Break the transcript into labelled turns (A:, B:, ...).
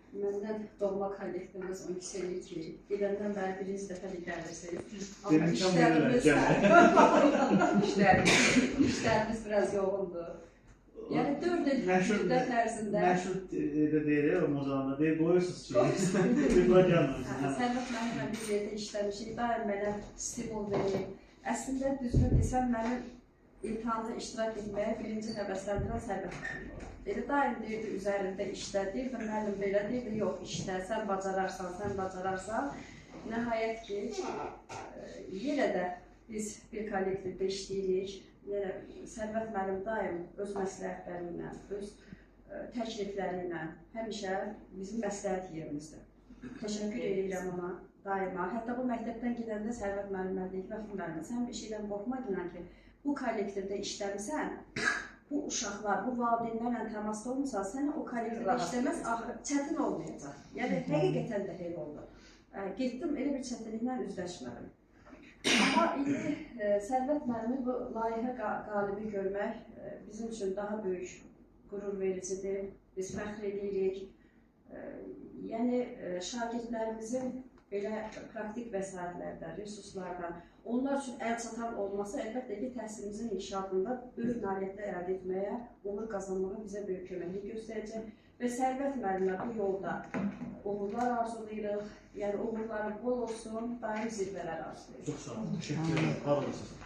A: Məndən doğma kollektivimiz 12 eləyir ki, gedəndən bəri birinci dəfədir gəlirsiniz. Amma
B: Demişəm,
A: işlərimiz,
C: İşlərimiz.
A: işlərimiz biraz yoğundur. Yəni 4 il
B: Məşhur-
A: müddət ərzində
B: Məşhur də deyir, o mozanda deyir, qoyursunuz ki, bir bura gəlmirsiniz. Hə.
A: Sərvət mənimlə bir yerdə işləmişik, daim mənə stimul verir. Əslində düzünü desəm, mənim imtahanda iştirak etməyə birinci həvəsləndirən Sərvət müəllim oldu. Elə daim deyirdi, üzərində işlə, deyirdi, müəllim belə deyirdi, yox işlə, sən bacararsan, sən bacararsan. Nəhayət ki, yenə də biz bir kollektivdə işləyirik. Yenə Sərvət müəllim daim öz məsləhətləri ilə, öz təklifləri ilə həmişə bizim məsləhət yerimizdir. Təşəkkür edirəm ona daima. Hətta bu məktəbdən gedəndə Sərvət müəllim mənə deyir ki, Vəfa müəllim, sən bir şeydən qorxma inan ki, bu kollektivdə işləmisən, bu uşaqlar, bu valideynlərlə təmasda olmusan, sənə o kollektivdə
C: Rahat.
A: işləməz axır çətin olmayacaq. Yəni həqiqətən də elə oldu. Getdim elə bir çətinliklə üzləşmədim. Amma indi Sərvət müəllimi bu layihə qalibi görmək bizim üçün daha böyük qürur vericidir. Biz fəxr edirik. Yəni şagirdlərimizin belə praktik vəsaitlərdən, resurslardan, onlar üçün əl çatan olması əlbəttə ki, təhsilimizin inkişafında böyük nailiyyətlər əldə etməyə, uğur qazanmağa bizə böyük köməklik göstərəcək və Sərvət müəllimə bu yolda uğurlar arzulayırıq. Yəni uğurları bol olsun, daim zirvələr arzulayırıq.
B: Çox sağ olun, təşəkkür edirəm, var olasınız.